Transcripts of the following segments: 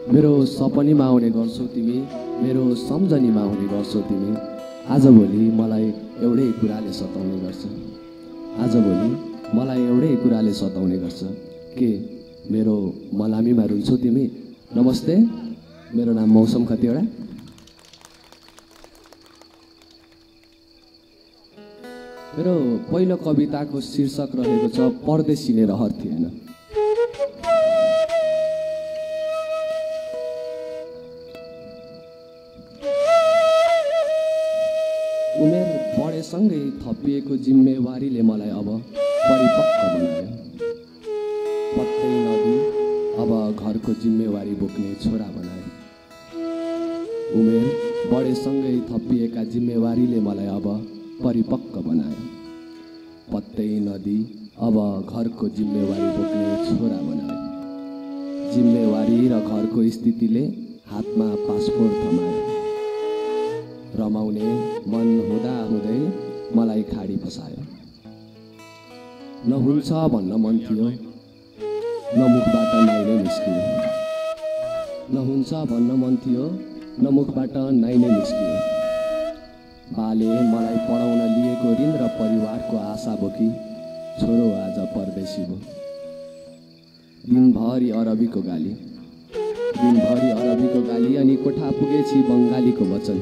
मेरो सपनीमा आउने गर्छौ तिमी, मेरो सम्झनीमा आउने गर्छौ तिमी। आजभोलि मलाई एउटै कुराले सताउने गर्छ, आजभोलि मलाई एउटै कुराले सताउने गर्छ। के मेरो मलामीमा रुन्छौ तिमी? नमस्ते, मेरो नाम मौसम खतिवडा। मेरो पहिलो कविताको शीर्षक रहेको छ परदेशी रहर थिएन। उमेर बढेसँगै थपिएको जिम्मेवारीले मलाई अब परिपक्व बनायो। पत्तै नदी अब घरको जिम्मेवारी बोक्ने छोरा बनायो। उमेर बढेसँगै थपिएका जिम्मेवारीले मलाई अब परिपक्व बनायो। पत्तै नदी अब घरको जिम्मेवारी बोक्ने छोरा बनायो। जिम्मेवारी र घरको स्थितिले हातमा पासपोर्ट थमायो। रमाउने मन हुँदाहुँदै मलाई खाडी फसायो। नहुन्छ भन्न मन थियो, न मुखबाट नाइ नै निस्कियो। नहुन्छ भन्न मन थियो, न मुखबाट नाइ नै निस्कियो। बाले मलाई पढाउन लिएको ऋण र परिवारको आशा बोकी छोरो आज परदेशी भयो। दिनभरि अरबीको गाली, दिनभरि अरबीको गाली अनि कोठा पुगेछि बङ्गालीको वचन।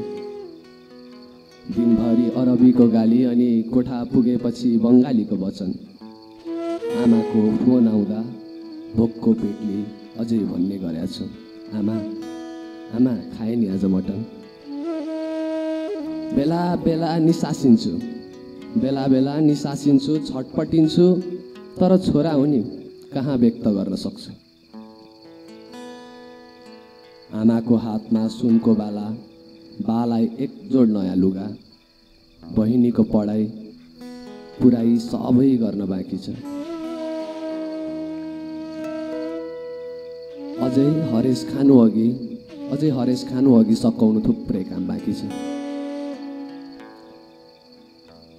दिनभरि अरबीको गाली अनि कोठा पुगेपछि बङ्गालीको वचन। आमाको फोन आउँदा भोकको पेटले अझै भन्ने गरेको छु, आमा आमा खाए नि आज मटन। बेला बेला निसासिन्छु, बेला बेला निसासिन्छु, छटपटिन्छु, तर छोरा हो नि कहाँ व्यक्त गर्न सक्छु। आमाको हातमा सुनको बाला, बालाई एक जोड नयाँ लुगा। बहिनीको पढाइ पुराई सबै गर्न बाँकी छ। अझै हरेस खानु अघि सकाउनु थुप्रै काम बाँकी छ।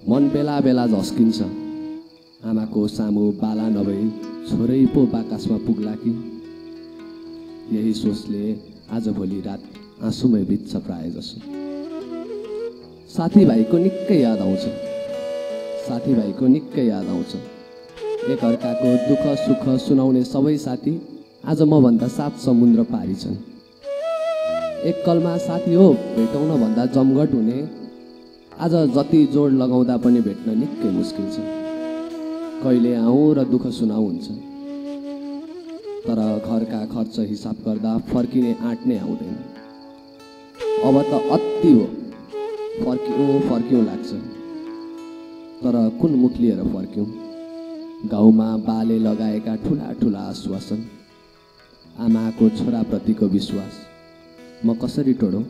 मन बेला बेला झस्किन्छ, आमाको सामु बाला नभई छोरै पो बाकासमा पुग्ला कि। यही सोचले आजभोलि रात आँसुमै बित्छ प्राय जसो। साथीभाइको निकै याद आउँछ, साथीभाइको निकै याद आउँछ। एकअर्काको दुःख सुख सुनाउने सबै साथी आज मभन्दा 7 समुद्र पारी छन्। एक कलमा साथी हो भेटौँ न भन्दा जमघट हुने आज जति जोड लगाउँदा पनि भेट्न निकै मुस्किल छ। कहिले आउँ र दुःख सुनाऊ हुन्छ, तर घरका खर्च हिसाब गर्दा फर्किने आँट नै आउँदैन। अब त अति हो, फर्क्यौँ लाग्छ, तर कुन मुख लिएर फर्क्यौँ? गाउँमा बाले लगाएका ठुला ठुला आश्वासन, आमाको छोराप्रतिको विश्वास, म कसरी टोडौँ?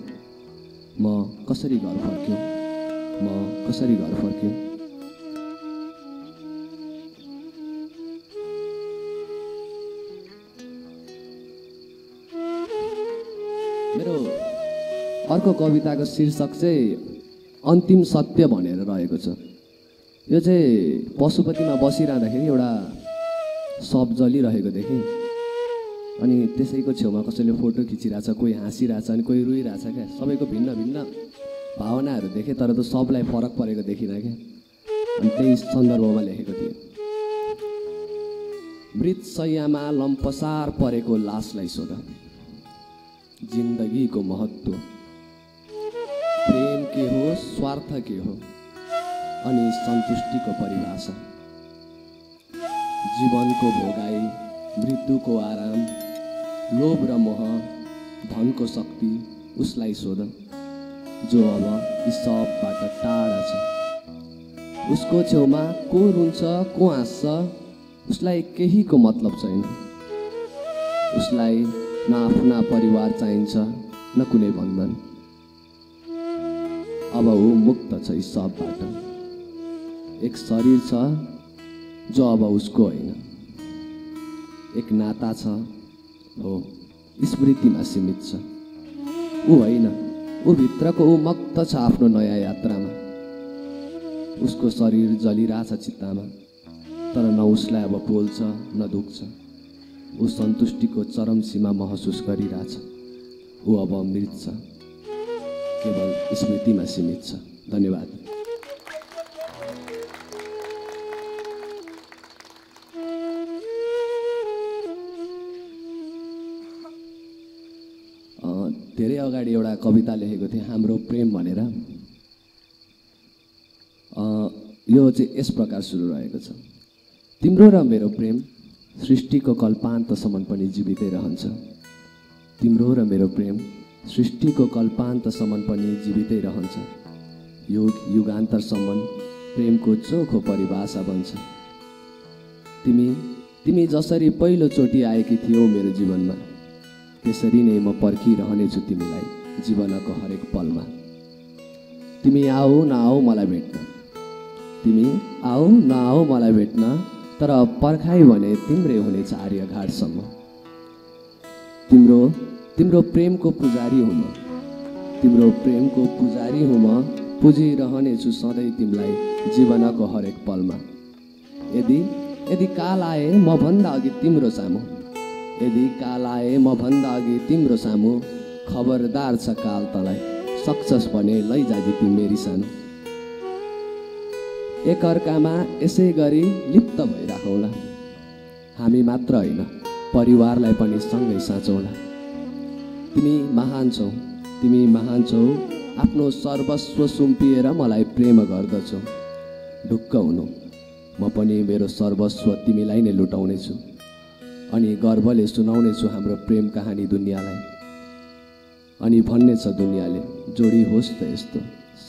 म कसरी घर फर्क्यौँ? म कसरी घर फर्क्यौँ? मेरो अर्को कविताको शीर्षक चाहिँ अन्तिम सत्य भनेर रहेको छ। यो चाहिँ पशुपतिमा बसिरहँदाखेरि एउटा शव जलिरहेको देखेँ। अनि त्यसैको छेउमा कसैले फोटो खिचिरहेछ, कोही हाँसिरहेछ, अनि कोही रुइरहेछ क्या। सबैको भिन्न भिन्न भावनाहरू देखेँ, तर त सबलाई फरक परेको देखिनँ क्या। अनि त्यही सन्दर्भमा लेखेको थिएँ। मृत शय्यामा लम्पसार परेको लासलाई सोध, जिन्दगीको महत्त्व, प्रेम के हो, स्वार्थ के हो, अनि सन्तुष्टिको परिभाषा। जीवनको भोगाई, मृत्युको आराम, लोभ र मोह, धनको शक्ति उसलाई सोध, जो अब यी सबबाट टाढा छ। उसको छेउमा को रुन्छ, को हाँस्छ, उसलाई केहीको मतलब छैन। उसलाई न आफ्ना परिवार चाहिन्छ, न कुनै बन्धन। अब ऊ मुक्त छ यी सबबाट। एक शरीर छ जो अब उसको होइन, एक नाता छ हो स्मृतिमा सीमित छ। ऊ होइन, ऊ भित्रको ऊ मक्त छ आफ्नो नयाँ यात्रामा। उसको शरीर जलिरहेछ चित्तामा, तर न उसलाई अब पोल्छ न दुख्छ। ऊ सन्तुष्टिको चरम सीमा महसुस गरिरहेछ। ऊ अब मृत छ, केवल स्मृतिमा सीमित छ। धन्यवाद। धेरै अगाडि एउटा कविता लेखेको थिएँ, हाम्रो प्रेम भनेर। यो चाहिँ यस प्रकार सुरु रहेको छ। तिम्रो र मेरो प्रेम सृष्टिको कल्पान्तसम्म पनि जीवितै रहन्छ। तिम्रो र मेरो प्रेम सृष्टिको कल्पान्तसम्म पनि जीवितै रहन्छ। युग युगान्तरसम्म प्रेमको चोखो परिभाषा बन्छ। तिमी जसरी पहिलोचोटि आएकी थियौ मेरो जीवनमा, त्यसरी नै म पर्खिरहनेछु तिमीलाई जीवनको हरेक पलमा। तिमी आऊ नआऊ मलाई भेट्न, तिमी आऊ नआऊ मलाई भेट्न, तर पर्खाइ भने तिम्रै हुनेछ आर्यघाटसम्म। तिम्रो प्रेमको पुजारी हुँ म, तिम्रो प्रेमको पुजारी हुँ म, पुजिरहनेछु सधैँ तिमीलाई जीवनको हरेक पलमा। यदि काल आए म भन्दा अघि तिम्रो सामु, यदि काल आए म भन्दा अघि तिम्रो सामु, खबरदार छ काल तलाई, सक्छस् भने लैजा ती मेरी सानो। एकअर्कामा यसै गरी लिप्त भइराखौँला, हामी मात्र होइन परिवारलाई पनि सँगै साँचौँला। तिमी महान छौ, आफ्नो सर्वस्व सुम्पिएर मलाई प्रेम गर्दछौ। ढुक्क हुनु, म पनि मेरो सर्वस्व तिमीलाई नै लुटाउनेछु, अनि गर्वले सुनाउनेछु हाम्रो प्रेम कहानी दुनियाँलाई। अनि भन्नेछ दुनियाँले, जोडी होस् त यस्तो,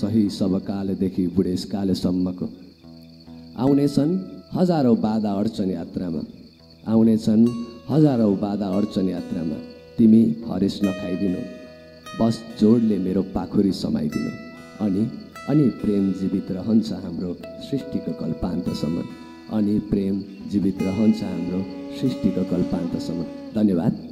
सही सबकालदेखि बुढेसकालसम्मको। आउनेछन् हजारौँ बाधा अडचन यात्रामा, आउनेछन् हजारौँ बाधा अडचन यात्रामा। तिमी हरेस नखाइदिनु, बस जोडले मेरो पाखुरी समाइदिनु। अनि प्रेम जीवित रहन्छ हाम्रो सृष्टिको कल्पान्तसम्म, अनि प्रेम जीवित रहन्छ हाम्रो सृष्टिको कल्पान्तसम्म। धन्यवाद।